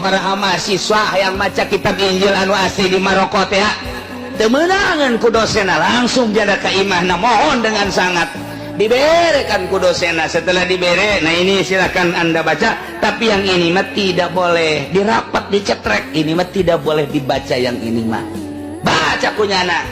Para mahasiswa yang maca kitab Injil anu asli di Maroko teh teu meunangeun ku dosena, langsung jada ka imahna, mohon dengan sangat, diberekan ku dosena. Setelah dibere, "Nah, ini silakan Anda baca, tapi yang ini mah tidak boleh dirapat, dicetrek, ini mah tidak boleh dibaca, yang ini mah." Baca ku nyana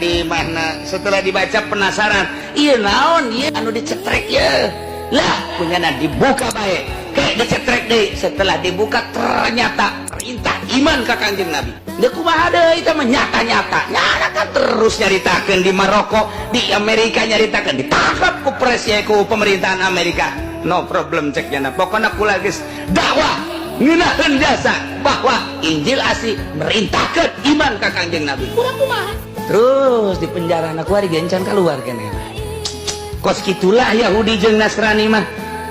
di mana. Setelah dibaca penasaran, iya naon iya anu dicetrek ya lah ku nyana dibuka baik, kayak dicetrek deh. Setelah dibuka ternyata perintah iman ke Kanjeng Nabi. Dia kumaha deui, itu mah nyata-nyata. Nyata kan terus nyaritakeun di Maroko, di Amerika nyaritakeun, ditangkap ku presiden, ku pemerintahan Amerika. "No problem," cek nyana. "Pokoknya kula geus dakwah ngeunaheun jasa bahwa Injil asli merintahkeun iman ka Kanjeng Nabi." Kurang kumaha? Terus di penjara anak kuari gencan keluar keneh. Kos kitulah Yahudi jeung Nasrani mah.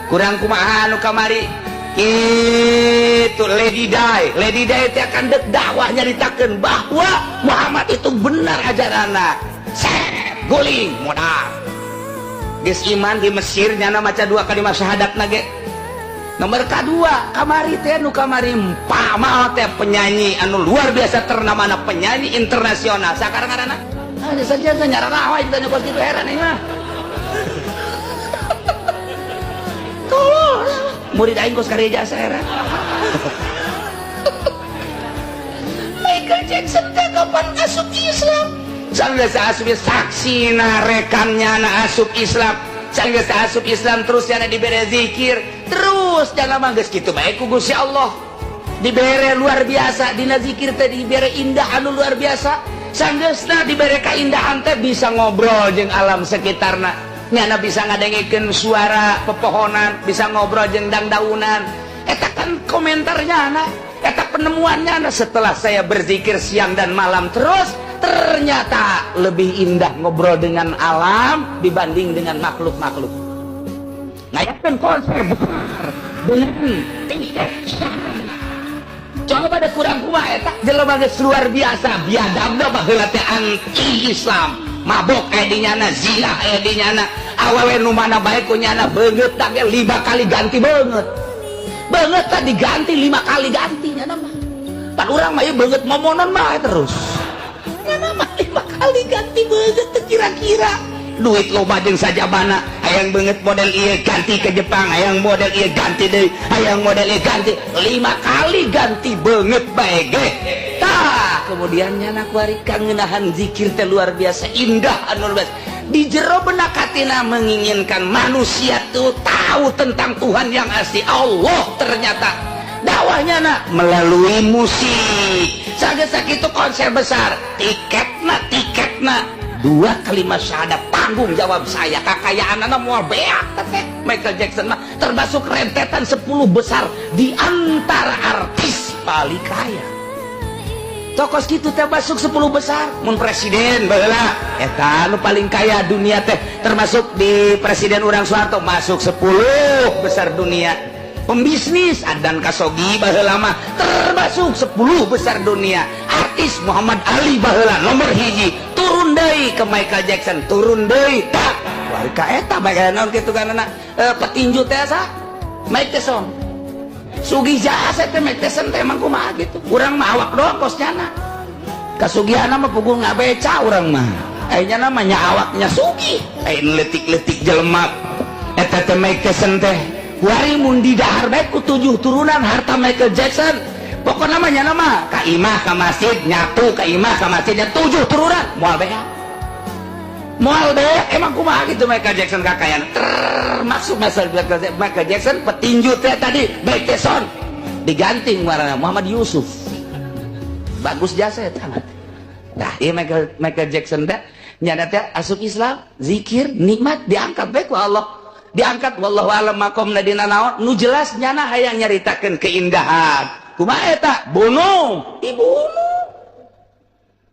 Kurang kumaha anu kamari? Itu Lady Di. Lady Di itu akan dek dakwah nyaritakeun bahwa Muhammad itu benar ajaranna. Set, guling modal. Geus iman di Mesir nyana maca dua kalimat syahadat nage. Nomor kedua, kamari teh nu kamari pama teh penyanyi anu luar biasa ternama, penyanyi internasional. Sakarang ngaranna? Ah, saja nyararawa itu kos kitu, heran ieu mah. Tolol. Murid aing kos karya jasa, heran. Michael Jackson teh kapan asup Islam? Sanggeus asup, saksina rekannya na asup Islam. Sanggeus asup Islam terus yana dibere zikir, terus jangan mah geus kitu bae ku Gusti Allah. Dibere luar biasa dina zikir teh, dibere indah anu luar biasa. Sanggeusna dibere kaindahan teh bisa ngobrol jeung alam sekitarna. Nyana bisa ngadengekeun suara pepohonan, bisa ngobrol jeung dangdaunan. Eta kan komentarnya anak, eta penemuannya anak. "Setelah saya berzikir siang dan malam terus, ternyata lebih indah ngobrol dengan alam dibanding dengan makhluk-makhluk." Ngayakeun konser besar dengan tiket. Coba ada kurang kumaha eta jelema geus luar biasa biadabna, baheula teh anti Islam, mabok aya di nyana, zina aya di nyana, awewe nu mana bae ku nyana, beungeut ge 5 kali ganti beungeut. Beungeut tadi diganti 5 kali ganti nyana mah. Pan urang mah ieu beungeut momonon mah terus. Nyana mah 5 kali ganti beungeut teu kira-kira. Duit loba jeung sajabana, hayang beungeut model ieu ganti ke Jepang, hayang model ieu ganti deui, hayang model ieu ganti, 5 kali ganti beungeut bae ge. Tah, kemudian nyana kuari kangenahan zikir teh luar biasa indah anu luar biasa. Di jero benak hatina menginginkan manusia tuh tahu tentang Tuhan yang asli Allah. Ternyata dakwahnya nak melalui musik. Saged sakitu konser besar, tiketna tiketna dua kalimat syahadat tanggung jawab saya. Kakayaan anak moal beak teh. Michael Jackson mah termasuk rentetan 10 besar di antara artis paling kaya. Tokos gitu teh masuk 10 besar. Mun presiden baheula eta anu paling kaya dunia teh termasuk di presiden urang Soeharto, masuk 10 besar dunia. Pembisnis Adnan Khashoggi baheula mah termasuk 10 besar dunia. Artis Muhammad Ali baheula nomor hiji, turun deui ke Michael Jackson, turun deui. Tak warga eta bae naon kitu kan anak petinju teh sa Mike Tyson sugih jasa teh. Mike Tyson teh emang kumaha gitu, urang mah awak doang kos nyana, kasugihan mah puguh ngabeca urang mah. Ayeuna namanya awaknya sugih, ayeuna letik-letik jelema eta teh Mike Tyson teh. Kuari mun didahar bae ku tujuh turunan harta Michael Jackson, pokokna mah nyana mah ka imah ka masjid nyatu, ka imah ka masjid nya tujuh turunan moal beak, moal beak. Emang kumaha gitu Michael Jackson kakayaan termasuk Michael Jackson, petinju teh tadi Mike Tyson diganti warna Muhammad Yusuf, bagus jasa eta. Nah, iya Michael Michael Jackson teh nyana teh asup Islam, zikir, nikmat, diangkat bae ku Allah, diangkat. Wallahu alam makomna dina naon. Nu jelas nyana hayang nyaritakeun keindahan. Kumaha eta? Bunuh, dibunuh.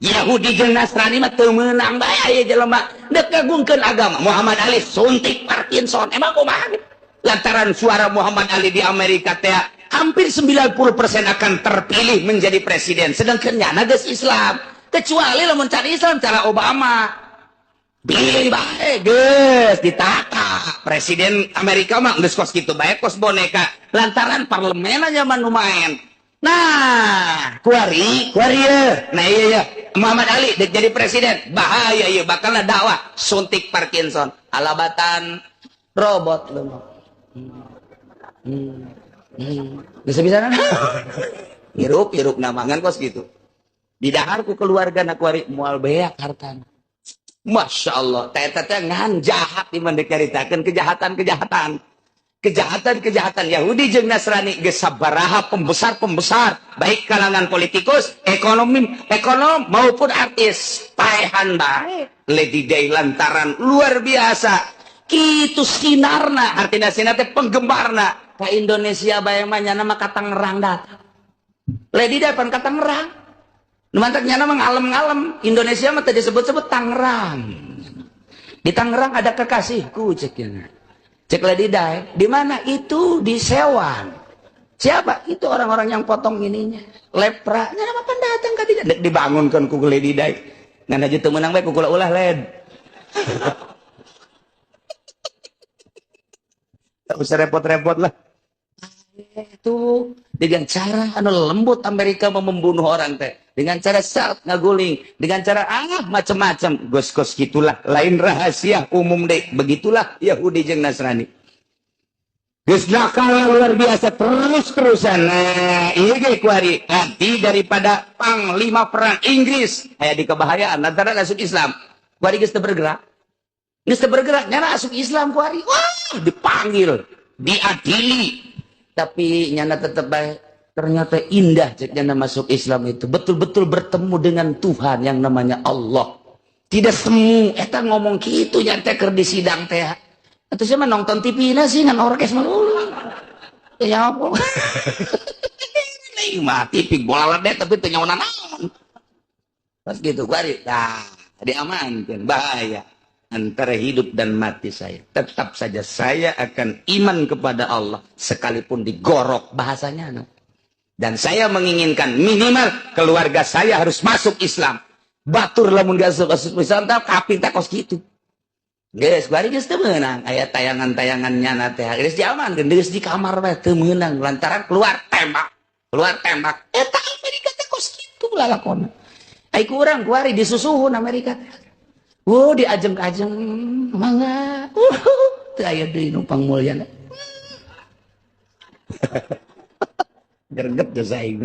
Yahudi jeung Nasrani mah teu meunang bae. Aya jelema dek ngagungkeun agama, Muhammad Ali suntik Parkinson. Emang kumaha gitu? Lantaran suara Muhammad Ali di Amerika teh hampir 90% akan terpilih menjadi presiden, sedangkan nyana geus Islam. Kecuali lamun cari Islam cara Obama. Pilih bae geus ditata. Presiden Amerika mah geus kos kitu bae kos boneka. Lantaran parlemen aja mah nu main. Nah, kuari, kuari ye. Nah iya ya, Muhammad Ali dek jadi presiden. Bahaya ieu bakal dakwah suntik Parkinson. Alabatan robot lu mah. Bisa-bisa kan? Hirup namangan kos gitu. Didahar ku keluarga na kuari moal beak hartana. Masya Allah, teh ngan jahat di mana diceritakan kejahatan-kejahatan. Kejahatan-kejahatan Yahudi jeung Nasrani geus sabaraha pembesar-pembesar, baik kalangan politikus, ekonomi, ekonom maupun artis, paehan bae. Lady Di lantaran luar biasa. Kitu sinarna, artina sinar teh penggemarna. Ka Indonesia bae mah nyana mah ka Tangerang datang. Lady Di pan ka Tangerang. Nu mantak nyana mah ngalem-ngalem, Indonesia mah teu disebut-sebut Tangerang. Di Tangerang ada kekasihku cek nya. Cek Lady Di, di mana itu di Sewan. Siapa? Itu orang-orang yang potong ininya. Lepra. Nyana mah pan datang ka dinya. Dibangunkan ku Lady Di. Ngan aja teu meunang bae ku kula ulah led. Tak usah repot-repot lah. Itu dengan cara anu lembut Amerika mau membunuh orang teh. Dengan cara saat ngaguling, dengan cara macam-macam. Gos-gos gitulah, lain rahasia umum deh. Begitulah Yahudi jeung Nasrani. Geus nakal luar biasa terus-terusan. Nah, ieu ge kuari nanti daripada panglima perang Inggris aya di kebahayaan lantaran asup Islam. Kuari geus teu bergerak. Geus teu bergerak, nyana asup Islam kuari. Wah, dipanggil, diadili. Tapi nyana tetep baik. Ternyata indah cek nyana masuk Islam itu. Betul-betul bertemu dengan Tuhan yang namanya Allah. Tidak semu eta ngomong kitu nya teh keur di sidang teh. Atuh sia mah nonton TV na sih ngan orkes mah ulah. Ya apa? Ieu mah TV bola lede tapi teu nyaho naon. Pas gitu kuari, tah diamankeun bahaya. Antara hidup dan mati saya, tetap saja saya akan iman kepada Allah sekalipun digorok bahasanya. No. Dan saya menginginkan minimal keluarga saya harus masuk Islam. Batur lamun gak masuk Islam tah kafir teh kos kitu. Geus bari geus teu meunang aya tayangan-tayangan nyana teh geus diamankeun geus di kamar bae teu meunang lantaran keluar tembak. Keluar tembak. Eta Amerika teh kos kitu lalakonna. Ai kurang kuari disusuhun Amerika teh. Wow, diajeng-ajeng mangga. Teu aya deui nu pangmulyana. Greget geus aing.